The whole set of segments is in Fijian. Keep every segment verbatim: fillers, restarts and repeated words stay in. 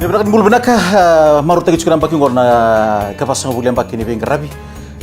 Vinaka ni bula vinaka, ah, marautaki tiko na yabaki oqo na ikavasagavulu yabaki ni veiqaravi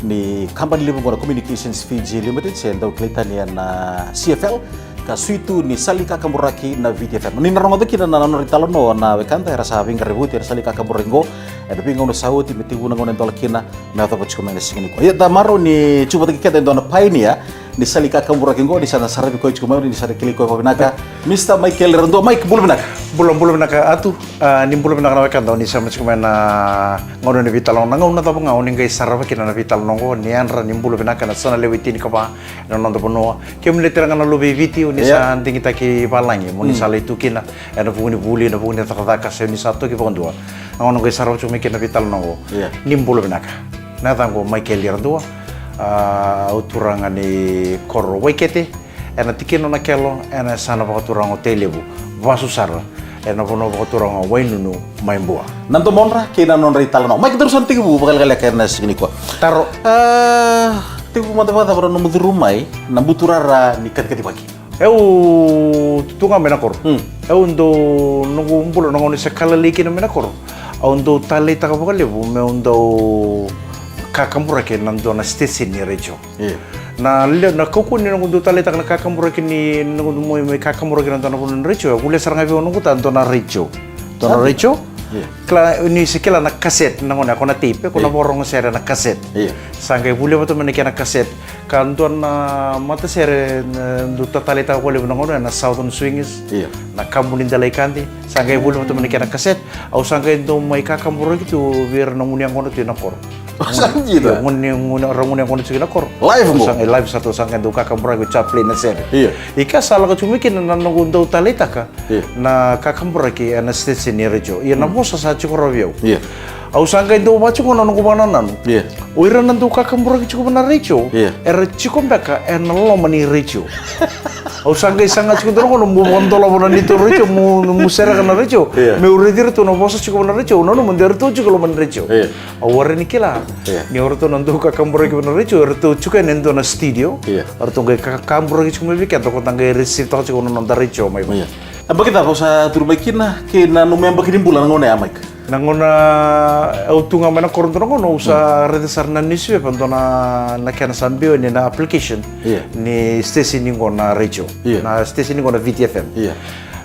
ni kabani levu oqo na Communications Fiji Limited, se dau kilai tani ena C F L, ka sui tu ni sala ni kakaburaki na Viti F M. Ni na rogoca kina na nodra italanoa na wekada era sa veiqaravi oti ena sala ni kakaburaki oqo ena veigauna sa oti me tekivu na gauna e dola kina me yacova tiko mai na siga nikua. Ia da marau ni tiko vata kei keda e dua na painia ni sala ni kakaburaki oqo, ni sa na saravi koya tiko mai, ni sa na kilai koya vakavinaka, Mister Michael Radua. Mike, bula vinaka. Bula, bula vinaka Atu. Ah, ni bula vinaka na wekada, o ni sa mai tiko mai na gauna ni veitalanoa, na gauna cava ga o ni qai sarava kina na veitalanoa oqo, ni yadra ni bula vinaka ena yasana lewe tinikava ena noda vanua. Kemuni tale ga na luve i Viti, o ni sa digitaki valagi mo ni sa lai tu kina ena vuku ni vuli, ena vuku ni cakacaka, se o ni sa toki vakadua. Na gauna qai sarava tiko mai kina na veitalanoa oqo. Ia. Ni bula vinaka. Na yacaqu o Michael Radua, ah, au turaga ni koro Waikete, ena tikina o Nakelo, ena yasana vakaturaga o Tailevu, vasu sara ena vanua vakaturaga o Wainunu mai Bua. Na domodra kei na nodra italanoa. Mike, daru sa na tekivu vakalekaleka ena siga nikua. Taro. Ah, tekivu mada vakacava na nomu curu mai na buturara ni katikati vaki? Au tu ga mai na koro. Hmm. Au dau, noqu bula na gauna se ka lalai kina mai na koro, au dau taleitaka vakalevu meu dau kakaburaki ena dua na station ni retio. Io. Na le, na kaukauwa ni noqu dau taleitaka na kakaburaki ni, noqu dau mai, mai kakaburaki ena dua na vanua ni retio, e volia sara ga vei au noqu ta dua na retio. Dua na retio. Io. Kila, ni se kila na cassette, na gauna ko na tape, ko na vakarogo sere na cassette. Io. Sa qai volia vata mai na kena cassette. Ka dua na matasere, na, dau tataleitaka vakalevu na gauna, na Southern Swingers. Io. Na Kabu ni Delaikadi. Sa qai volia vata mai na kena cassette. Au sa qai dau mai kakaburaki tu vei ira na gunu yaqona tu ena koro. Sa dina? Io, gunu, gunu, ra gunu yaqona tiko ena koro. Live qo? Sa qai live sa tu, sa qai dau kakaburaki, au sa play na sere. Io. Ia ka sa lako tiko mai kina na noqu dau taleitaka. Io. Na kakaburaki ena station ni retio. Ia na vosa sa tiko rawa vei au. Io. Au sa qai dau vaka tiko na noqu vakanananu. Io. O ira na dau kakaburaki tiko vua na retio. Io. Era tiko beka ena loma ni retio. Au sa qai saga tiko dua na gauna meu vakadolava na neitou retio, meu, meu sereka na retio. Io. Meu raici iratou na vosa tiko vua na retio, au nanuma de ratou tiko loma ni retio. Io. Au warai ni kila. Io. Ni o ratou na dau kakaburaki vua na retio, eratou tiko ena dua na studio. Io. Eratou qai kakaburaki tiko mai vei keda, ko da qai receive taka tiko na noda retio mai vei. Io. Yabaki cava o sa curu mai kina, kei na nomu yabaki ni bula na gauna ya, Mike? Na gauna au tu ga mai na koro dua na gauna, au sa raica sara na newspaper, dua na, na kena sa biu yani na application ni station qo na retio. Io. Na station qo na Viti F M. Io.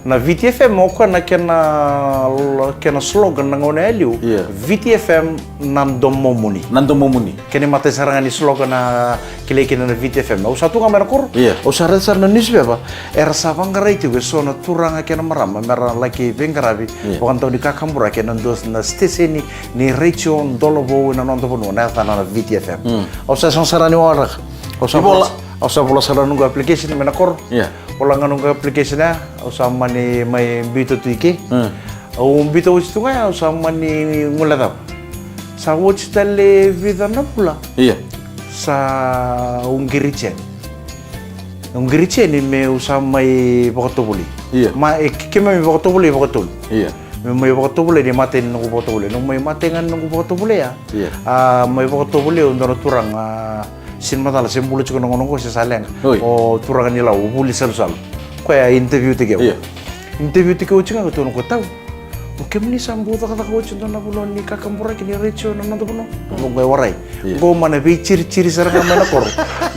Na Viti F M, o koya na kena, kena slogan na gauna ya e liu, Viti F M na domomuni. Na domomuni. Kena imatai sara ga ni slogan na kilai kina na Viti F M. Au sa tu ga mai na koro. Io. Au sa raica sara na newspaper. Era sa vaqarai tiko eso na turaga kei na marama mera laki veiqaravi, io, vakadau ni kakaburaki ena dua na station ni retio dola vou ena noda vanua, na yacana na Viti F M. Mm. Au sa sega sara ni waraka. Au sa vola, au sa vola sara na noqu application mai na koro. Io. Vola ga noqu application ya, au sa mani mai biuta tu i ke. Mm. Au biuta oti tu ga ya, au sa mani guilecava. Sa oti tale vica na vula. Io. Sa au qiriti yani. Au qiriti yani meu sa mai vakatovolei. Io. Ma, e, ke, keimami vakatovolei vakatolu. Io. Meu mai vakatovolei ni matai ni noqu vakatovolei. Noqu mai matai ga ni noqu vakatovolei ya. Io. A, mai vakatovolei au dua na turaga, a, sega ni macala se bula tiko na gauna oqo se sa leqa. Oi. O turaga ni Lau, o Vuli Salusalu. Koya a interview-taki au. Io. Interview-taki au oti ga, ka tukuna o koya, tau. O kemuni sa bau cakacaka oti dua na vanua ni kakaburaki ni retio na noda vanua. Au qai warai. Io. Qo mai na veiciriciri sara ga mai na koro.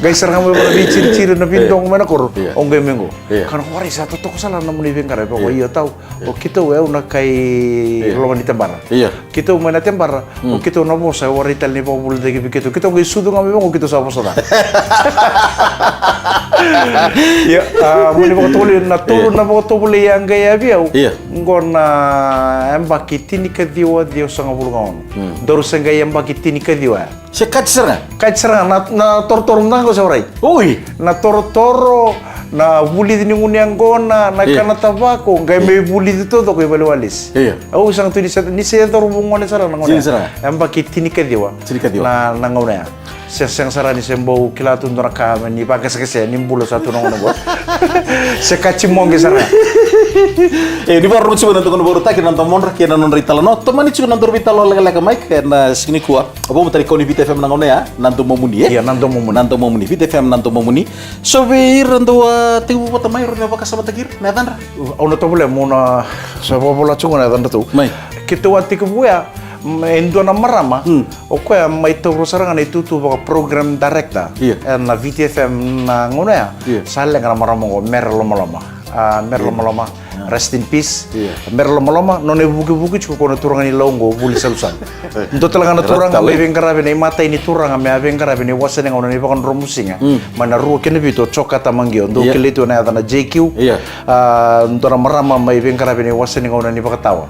Qai sara ga mai na veiciriciri na veidogo mai na koro. Io. Au qai mai qo. Io. Ka na warai sa totoka sara na nomuni veiqaravi. Io. Io tau. O keitou e au na kai loma ni tebara. Io. Keitou mai na tebara, o keitou na vosa, e warai tale ni vakavulici vei keitou. Keitou qai sucu ga mai vaqo, keitou sa vosa ca. Ia, a, moni vakatovolei, na tolu na vakatovolei a qai yavi au. Ia. Qo na yabaki tinikaciwa ciwasagavulu ka ono. Mm. Daru se qai yabaki tinikaciwa ya. Se kati sara ga? Kati sara ga, na, na torotoro mada ga qo se warai. Oi! Na torotoro, na vulici ni gunu yaqona, na, io, kana tavako, qai mai vulici taucoko i valewalesi. Io. Au sega tu ni se, ni se cauravou gone sara na gauna ya. Sega sara. Yabaki tinikaciwa. Tinikaciwa. Na, na gauna ya. Se sega sara ni se bau kila tu dua na ka me ni vakasekese ni bula sa tu na gauna qo. Se kati moqe sara. E, ni vakarorogo tiko na dua na vakarautaki na domodra kei na nodra italanoa. Tomani tiko na nodaru veitalanoa lekaleka, Mike, ena siga nikua. Au vakabauta ni kau ni Viti F M na gauna ya, na domomuni, e? Ia, na domomuni. Na domomuni, Viti F M na domomuni. So vei ira dau a tekivu vata mai, rawa ni vakasamataki ira na yacadra? Au na tovolea meu na sa vakavola tiko na yacadratou. Mai. Keitou a tekivu ya, mm, e dua na marama, o koya mai taura sara ga na itutu vaka program director. Io. Ena V T F M na gauna ya. Io. Sa leqa na marama oqo, Mere Lomaloma. A, Mere Lomaloma, rest in peace. Io. Mere Lomaloma, nona ivukivuki tiko ko na turaga ni Lau oqo, Vuli Salusalu. Dua tale ga na turaga mai veiqaravi, na imatai ni turaga me a veiqaravi ena iwase ni gauna ni vakadromusiga. Mai na rua ki na vitu, o Jokata Maqio, dou kilai tu na yaca na J Q. Io. A, dua na marama mai veiqaravi ena iwase ni gauna ni vakatawa.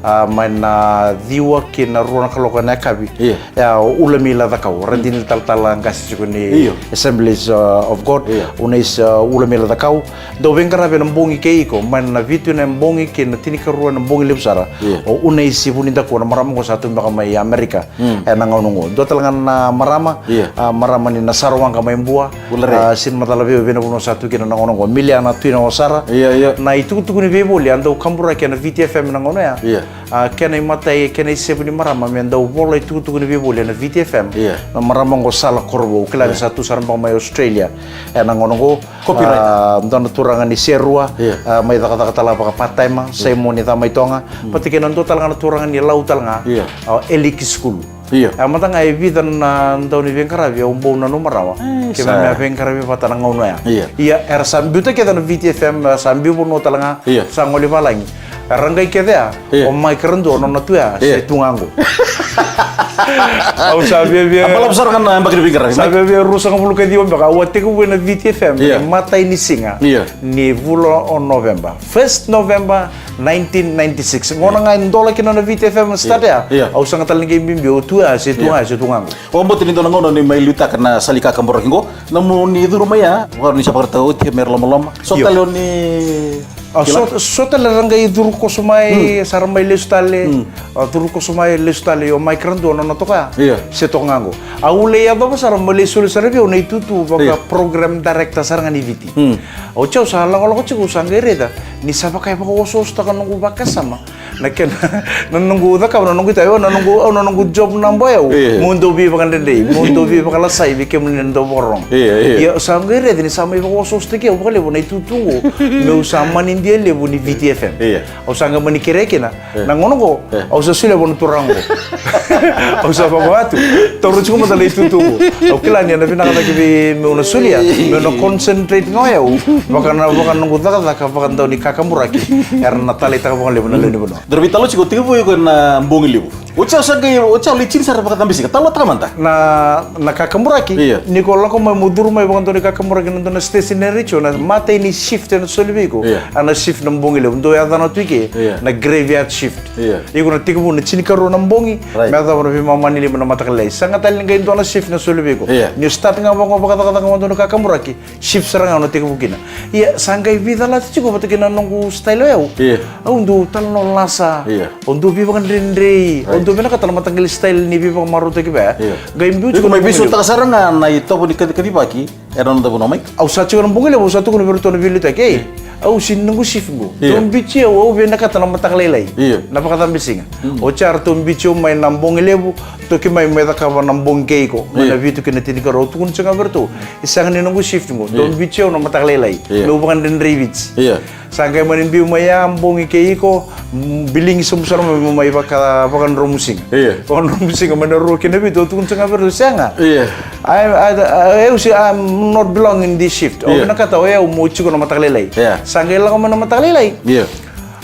A, mai na ciwa ki na rua na kaloko ena yakavi. Io. Ia, o Ulamila Cakau, radini talatala qase tiko ni Assemblies, uh, of God. Io. Unaisi, uh, Ulamila Cakau. Dau veiqaravi ena bogi kei iko, mai na vitu ena bogi ki na tinikarua ena bogi levu sara. Io. O Unaisi Vunidakua, na marama oqo sa tu beka mai Amerika. Ena gauna oqo. Dua tale ga na marama, a, marama ni Nasarowaqa mai Bua. A, sega ni macala vei au vei na vanua sa tu kina na gauna oqo. Miliana Tuina Wasara. Io, io. Na itukutuku ni veivoli a dau kaburaki ena V T F M na gauna ya. Io. A, kena imatai, kena isevu ni marama me dau vola itukutuku ni veivoli ena V T F M. Io. Na marama oqo Sala Korovou, kila ni sa tu sara beka mai Australia. Ena gauna oqo. Copyright. A, dua na turaga ni Serua, a, mai cakacaka tale vaka part-timer, Saimoni Camaitoga. Vata kei na dua tale ga na turaga ni Lau tale ga, a, Eliki Sukulu. Io. A, mada ga e vica na dau ni veiqaravi au bau nanuma rawa. Keimami a veiqaravi vata na gauna ya. Io. Ia, era sa biuta kece na V T F M, era sa biu vanua tale ga, sa gole valagi. Era qai kece ya, o Mike Radua, nona tu ya, se tu ga qo. Au sa viavia. A balavu sara ga na yabaki ni veiqaravi. Sa viavia ruasagavulu ka ciwa beka, au a tekivu ena V T F M, io, ni matai ni siga. Io. Ni vula o November. First November nineteen ninety-six. Gauna ga e dola kina na V T F M start ya. Io. Au sega tale ni qai bibi, au tu ya, se tu ga, se tu ga qo. O boti ni dua na gauna ni mai liutaka na sala ni kakaburaki qo. Na nomuni curu mai ya, vaka ni sa vakaraitaka oti, Mere Lomaloma. So tale o ni A, so, so tale ra qai curu koso mai, sa ra mai lesu tale. A, curu koso mai, lesu tale, io Mike Radua nona toka ya. Io. Se toka ga qo. Au lai yacova sara, mai lai soli sara vei au na itutu vaka program director sara ga ni Viti. Oti au sa lakolako tiko, au sa qai raica ni sa vaka e vakaosoosotaka noqu vakasama. Na kena, na noqu cakava, na noqu itavi, na noqu, au na noqu job naba o yau. Io. Meu dau veivakadredrei, meu dau veivakalasai vei kemuni na dau vakarorogo. Io, io. Ia, au sa qai raica ni sa mai vakaosoosotaki au vakalevu na itutu qo, meu sa manidia levu ni Viti F M. Io. Au sa qai mani kerea kina. Io. Na gauna qo, io, au sa solia vua na turaga qo. Au sa vaka, "Atu, taura tiko mada na itutu qo." Au kila ni na vinaka cake vei meu na solia, meu na concentrate ga o yau, vaka na, vaka na noqu cakacaka vakadau ni kakaburaki. Era na taleitaka vakalevu na lewe ni vanua. Dua na veitalanoa tiko, tekivu iko ena bogi levu. Oti au sa qai, oti au lai tini sara vakacabisiga. Talanoataka mada. Na, na kakaburaki, io, ni ko lako mai mo curu mai vakadua ni kakaburaki ena dua na station ni retio, na imatai ni shift ena soli vei iko. Io. A na shift na bogi levu. Dou yacana tu i ke, io, na graveyard shift. Io. Iko na tekivu na tinikarua na bogi, right, me yacova na veimama ni lima na mataka lailai. Sega tale ni qai dua na shift na soli vei iko. Io. Ni o start ga vaka, vakacakacaka vakadua ni kakaburaki. Shift sara ga o na tekivu kina. Ia, sa qai veicalati tiko vata kei na noqu style o yau. Io. Au dau talanoa lasa. Io. Au dau veivakadredrei. Right. Au dau vinakata na mataqali style ni veivakamarautaki vaya. Io. Qai biu tiko, iko mai veisautaka sara ga na itovo ni kacikacivaki ena noda vanua mai. Au sa tiko na bogi levu, au sa tukuna vei iratou na veiliutaki, ei. Io. Au sega ni noqu shift qo. Io. Dou biuti au, au vinakata na mataka lailai. Io. Na vakacabisiga. Mm. Oti ya ratou biuti au mai na bogi levu, toki mai me cakava na bogi kei iko. Mai, io, na vitu ki na tinikarua, au tukuna tiko ga vei iratou. E sega ni noqu shift qo. Io. Dou biuti au na mataka lailai. Io. Meu vakadredrei Viti. Io. Sa qai mani biu mai ya, bogi kei iko, mm, biligi sobu sara mai, mai vaka, vakadromusiga. Io. Vakadromusiga, mai na rua ki na vitu, au tukuna tiko ga vei iratou, sega. Io. I, I, I, au se, I'm not belong in this shift. Au, io, vinakata o yau meu tiko na mataka lailai. Io. Sa qai lako mai na mataka lailai. Io.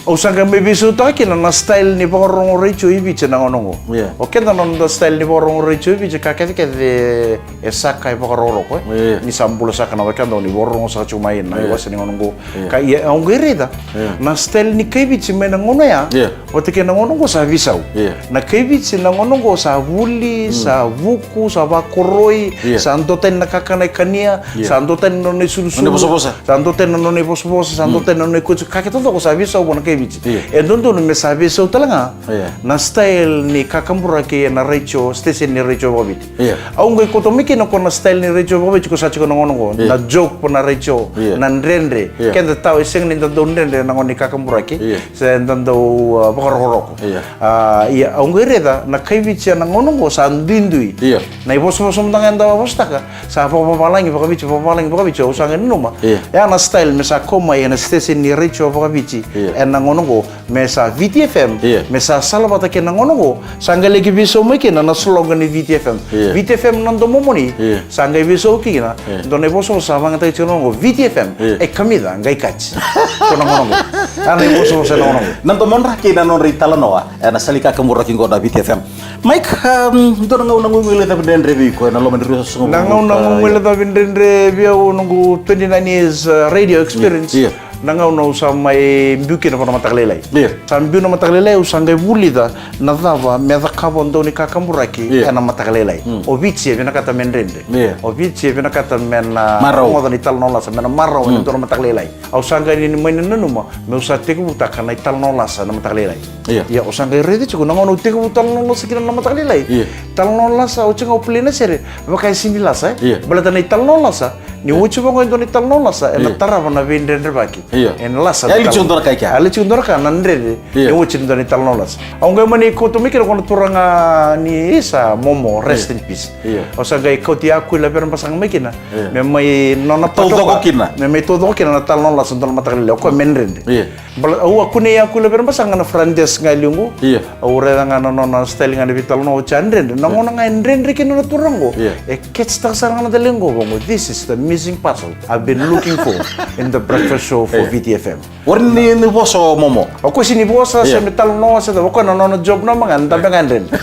Au sa qai mai veisautaka kina na style ni vakarorogo retio i Viti ena gauna oqo. Io. O keda na noda style ni vakarorogo retio i Viti, ka kecekece e saka e vakarokoroko, e. Io. Ni sa bula saka na wekada, ni vakarorogo saka tiko mai na, io, iwase ni gauna oqo. Io. Ka ia, au qai raica, io, na style ni kai Viti mai na gauna ya. Io. Vata kei na gauna oqo sa veisau. Io. Na kai Viti na gauna oqo sa vuli, mm, sa vuku, sa vakoroi, io, sa duatani na kakana e kania, io, sa duatani na nona isulusulu, nona ivosovosa, sa duatani na nona ivosovosa, sa, mm, duatani na nona ikoci, ka kece taucoko sa veisau vua na kai Viti. Io. E dodonu me sa veisau tale ga, io, na style ni kakaburaki ena retio, station ni retio vakaviti. Io. Au qai kauta mai kina ko na style ni retio vakaviti ko sa tiko na gauna oqo. Io. Na joke vua na retio, io, na dredre. Io. Keda tawa e sega ni da dau dredre na gauna ni kakaburaki. Io. Se da dau, uh, vakarokoroko. Io. Ah, ia, au qai raica na kai Viti ena gauna oqo sa duidui. Io. Na ivosovoso mada ga eda a vosataka, sa vakavavalagi vakaviti, vakavalagi vakaviti, au sa qai nanuma. Io. Ia na style me sa kau mai ena station ni retio vakaviti. Io. Ena gauna oqo, me sa V T F M, Io. me sa salavata kei na gauna oqo, sa qai laki veisau mai kina na slogan ni V T F M. Io. V T F M na domo moni, Io. sa qai veisau kina, Io. dua na ivosavosa sa vakayagataki tiko na gauna oqo, V T F M, Io. e kamica, qai kati. Ko na gauna oqo. A na ivosavosa na gauna oqo. Na domodra kei na nodra italanoa, e na sala ni kakaburaki oqo na V T F M. Mike, um, dua na gauna guilecavi dredre vei iko, e na loma ni rua sagavulu Na gauna ka- guilecavi dredre vei au, noqu twenty-nine years, uh, radio experience. Io. Na gauna au sa mai biu kina vua na mataka lailai. Io. Sa biu na mataka lailai, au sa qai vulica na cava me cakava o dau ni kakaburaki Io. e na mataka lailai. Mm. O Viti e vinakata me dredre. Io. O Viti e vinakata me na Marau. rogoca na italanoa lasa, me na marau e Mm. dua na mataka lailai. Au sa qai ni mai nanuma, meu sa tekivutaka na italanoa lasa na mataka lailai. Io. Ia, au sa qai raica tiko, na gauna au tekivu talanoa lasa kina na mataka lailai. Io. Talanoa lasa, au tiko ga au play na sere, vaka e sini lasa, e. Io. Baleta na italanoa lasa, Ni oti vaqo e dua na italanoa lasa, e na Io. tarava na veidredrevaki. Io. E na lasa E na ali tiko italanoa. dua na ka i kea. Ali tiko dua na ka na dredre, Io. e oti e dua na italanoa lasa. Au qai mani kauta mai kina ko na turaga ni isa, Momo, rest Io. in peace. Io. Au sa qai kauti Akui Lavera Basaga mai kina. Io. Me mai nona Taucoko patoka. kina. Me mai taucoko kina na talanoa lasa dua na mataka lailai. O koya me dredre. Io. Bala, au a kunei Akui Lavera Basaga na front desk ga e liu qo. Io. Au raica ga na nona style ga na veitalanoa, oti a dredre. Na Io. gauna ga e dredre kina na turaga qo. Io. E catch taka sara ga na dale qo, vaqo. This is the missing puzzle I've been looking for in the breakfast show for Io. V T F M. Ori ni, ni vosa o Momo. O koya sini vosa, Io. se me talanoa, se cava, o koya na nona job na maga, dabe ga e dredre.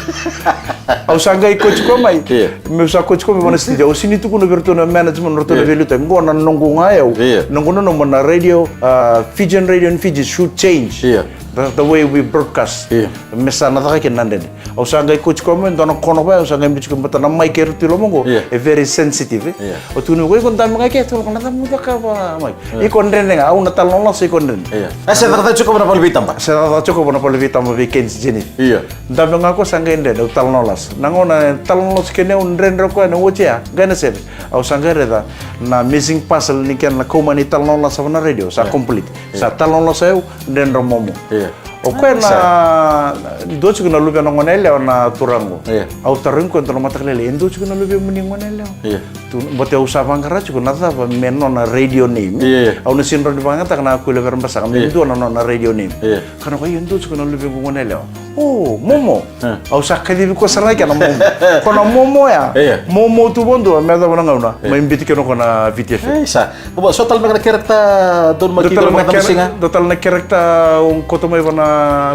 Au sa qai kauti koya mai. Io. Meu sa kauti koya mai vua na studio. Au sini tukuna vei iratou na management, ratou na Io. veiliutaki. Qo na noqu ga yau. Io. Noqu nanuma na radio, uh, Fijian radio in Fiji should change. Io. The, the way we broadcast. Io. Me sa na caka kina na dredre. Au sa qai kauti koya mai, dua na kono vaya, au sa qai biuti koya, baleta na mic e tu i loma qo. Io. E very sensitive, e. Io. Au tukuna vei koya, iko dabe ga ke, tukuna, na cava mo cakava, Mike? Io. Iko dredre ga, au na talanoa lasa, iko dredre. Io. E se cakacaka tiko vua na vale ni veitaba. Se cakacaka tiko vua na vale ni veitaba vei Kenji Jenny. Io. Dabe ga ko sa qai dredre, au talanoa lasa. Na gauna talanoa lasa kina au dredre ko na oti ya, qai na sere. Au sa qai raica na missing puzzle ni kena na kaumani talanoa lasa vua na radio, sa Io. complete. Io. Sa talanoa lasa au, dredre Momo. Io. O koya Sa- na, dua tiko na luvena gone yalewa na turaga qo. Io. Au tarogi koya dua na mataka lailai, e dua tiko na luvemuni gone yalewa. Io. Tu, baleta au sa vaqara tiko na cava me nona radio name. Io. Au na sini rawa ni vakayagataka na Akui Lavera Basaga me Io. dua na nona radio name. Io. Ka na koya, io, dua tiko na luvequ gone yalewa. O, Momo. E. Au sa kacivi koya sara ga kina na Momo. Ko na Momo ya. Io. Momo tu vakadua, me yacova na gauna. Io. Mai biuti kina ko na V T F M. E, sa. Baba, so tale na character, dou mai Dua tale na vakadamisiga. char-, dua tale na character, au kauta mai vua na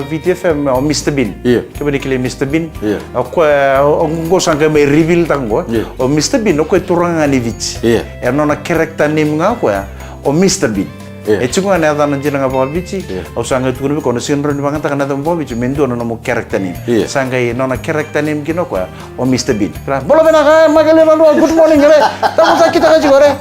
V T F M, o Mister Bean. Io. Kemuni kilai Mister Bean. Io. O koya, o, o, qo sa qai mai reveal taka qo. Io. O Mister Bean, o koya e turaga ga ni Viti. Io. E nona character name ga o koya, o Mister Bean. Io. E tiko ga na yacana dina ga vakaViti, Io. au sa qai tukuna vei koya, o na sega ni rawa ni vakayagataka na yaca vakaViti me dua na nomu character name. Io. Sa qai nona character name kina o koya, o Mister Bean. Ra, bula vinaka, e, Michael Ivanua, good morning, re. Tamu sa kitaka tiko, re.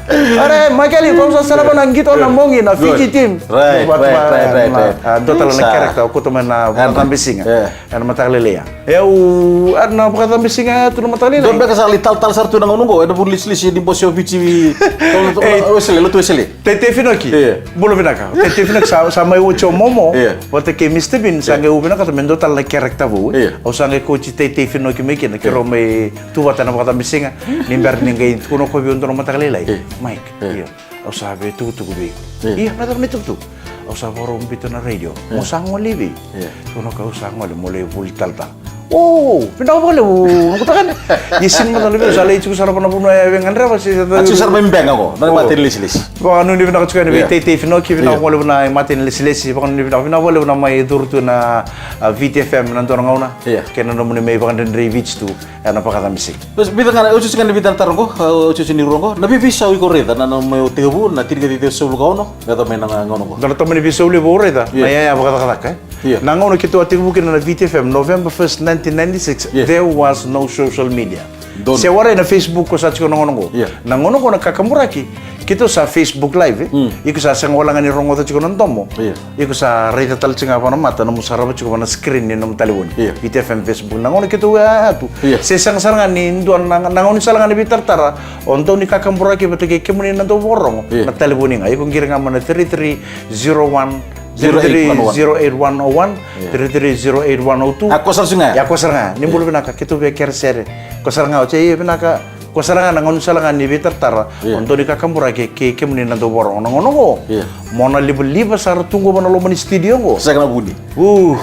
Are, Michael, ko sa sala vana qito na Io. mogi na Fiji Good. team. Right, But, right, but, right, right, na, right. a, dua tale na Sa- character, o koto mai na Ana. Vakatabisiga. Io. Ena mataka lailai ya. E au, a, na Vakatabisiga tu na mataka lailai. Dua beka sa lai talatala sara tu na gauna oqo, ena vuku ni lesilesi ni bose o Viti. Ei. Wesele, lotu Wesele. Teitei Finoki. Io. Bula vinaka. Teitei Finoki sa, sa mai oti o Momo. Io. Vata kei Mister Bean, sa Io. qai au vinakata me dua tale na character vou. Io. Au sa qai kauti Teitei Finoki mai kina, Io. keirau mai tu vata na Vakatabisiga. Ni bera ni qai tukuna o koya vei au dua na mataka lailai. Io. Mike, Io. io. Au sa via tukutuku vei iko. Io. Io, na cava na itukutuku? Au sa vakarau biuta na radio. Io. Mo sa gole i vei? Io. Tukuna o koya au sa gole, mo lai vuli talatala. O, vinaka vakalevu, noqu takane. Ia sini mada na vei, au sa lai tiko sara vana vanua e veigadreva, se A tiko sara mai bega qo, na O. mata ni lesilesi. Vakanuinui vinaka tiko yani vei Io. Teitei Finoki, vinaka Io. vakalevu na mata ni lesilesi, vakanuinui vinaka, vinaka vakalevu na mai curu tu na, a, V T F M na dua na gauna. Io. Kei na nomuni mai vakadredrei Viti tu. Ena Vakatabisiga. Vica ga na, otioti ga ni vica na taro qo, a, otioti ni rua qo. Na veiveisau iko raica, na, na mai o tekivu, na tini ka ciwa ciwasagavulu ka ono, me yaco mai na ga-, gauna qo. Dua na tamani veisau levu au raica, Io. na yaya vakacakacaka, e? Io. Na gauna keitou a tekivu kina na V T F M, November first, nineteen ninety-six, Io. there was no social media. Donu. Se warai na Facebook ko sa tiko na gauna qo. Io. Na gauna qo na kakaburaki, keitou sa Facebook Live, e? Mm. Iko sa sega wale ga ni rogoca tiko na domo. Io. Iko sa raica tale tiko ga vua na mata, nomu sarava tiko vua na screen ni nomu talevoni. Io. V T F M Facebook. Na gauna keitou a tu. Io. Se sega sara ga ni dua na, na gauna ni sala ga ni veitaratara, o dau ni kakaburaki vata kei kemuni na dau vakarogo. Io. Na talevoni ga. Iko qiri ga mai na three three zero one, Zero eight one one. three three zero eight one oh one, Io. three three zero eight one oh two. A, ko sara tiko ga. Ia, ko sara ga. Ni Io. bula vinaka, keitou via kere sere. Ko sara ga, oti, io, vinaka. Ko sara ga na gauna sara ga ni veitaratara, yeah, o dau ni kakaburaki kei kemuni na dau vakarogo na gauna oqo. Yeah. Mo na livaliva sara tu qo va na loma ni studio oqo. Sega na vuni. U,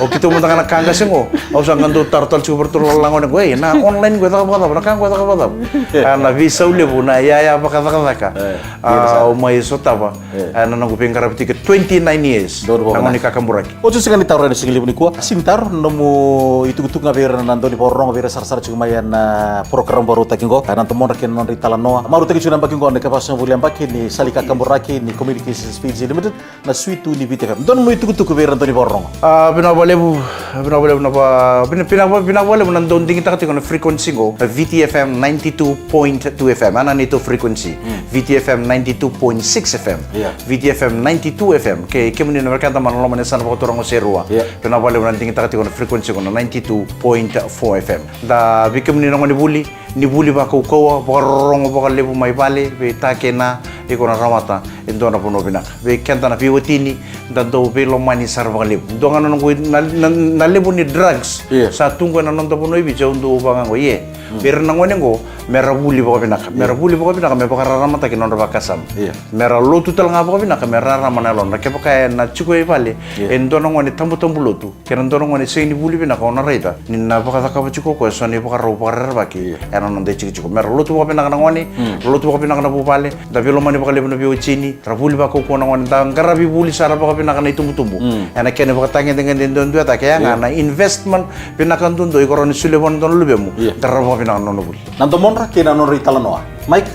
o keitou mada ga na ka qase qo. Au sa ga dau taro tale tiko vei iratou na lagone qo, ei, na online qo e caka vakacava, na ka qo e caka vakacava. A, na veisau levu na yaya vakacakacaka. Eh, a, o mai sotava. E. E, na noqu veiqaravi tiko twenty-nine years. Donu vakavinaka. Na gauna ni kakaburaki. Oti sega ni taro ena siga levu nikua. Sega ni taro, na nomu itukutuku ga vei ira na dau ni vakarorogo, vei ira sarasara tiko mai ena program vakarautaki qo. E, na domodra kei na nodra italanoa. Marautaki tiko na yabaki qo na ikavasagavulu yabaki ni sala ni kakaburaki ni Communications Fiji Limited, na suitu ni Viti F M. Donu nomu itukutuku vei ira na dau ni vakarorogo. A, vinaka vakalevu, vinaka vakalevu na va-, vina-, vinaka, vinaka vakalevu na dau digitaka tiko na frequency qo, na Viti F M ninety-two point two F M, a na neitou frequency. Mm. Viti F M ninety-two point six F M. Yeah. Viti F M ninety-two F M. Kei kemuni na wekada mai na loma ni yasana vakaturaga o Serua. Yeah. Vinaka vakalevu na digitaka tiko na frequency qo na ninety-two point four F M. Da vei kemuni na gone vuli, ni vuli vakaukauwa, vakarorogo vakalevu mai vale, vei ta kei na, iko na rawata e dua na vanua vinaka. Vei keda na veiwatini, da dau veilomani sara vakalevu. Dua ga na noqu, na, na, na levu ni drugs, yeah, sa tu qo ena noda vanua i Viti, au dau vaka qo, yeah. Mm. Vei ira na gone qo, mera vuli vakavinaka. Mera, yeah, vuli vakavinaka, me vakararamataki na nodra vakasama. Yeah. Mera lotu tale ga vakavinaka, mera rarama na yalodra. Kevaka ena tiko i vale, yeah, e dua na gone tabutabu lotu, kei na dua na gone sega ni vuli vinaka, o na raica ni na vakacakava tiko o koya eso na ivakarau vakarerevaki, yeah, ena noda itikotiko. Mera lotu vakavinaka na gone, mm, lotu vakavinaka na vuvale, da veilomani vakalevu na veiwatini, ra vuli vakaukauwa na gone, da qaravi vuli sara vakavinaka na itubutubu. Mm. Ena kena ivakatagedegede duadua cake, ya ga, yeah, na investment vinaka duadua iko rawa ni solia vua na dua na luvemu. Yeah. Qarava vakavinaka na nona vuli. Na domodra kei na nodra italanoa. Mike,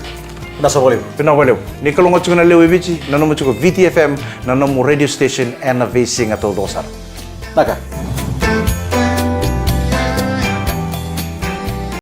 vinaka sara vakalevu. Vinaka vakalevu. Ni kalougata tiko na lewe i Viti, nanuma tiko Viti F M, na nomu radio station ena veisiga taucoko sara. Naka.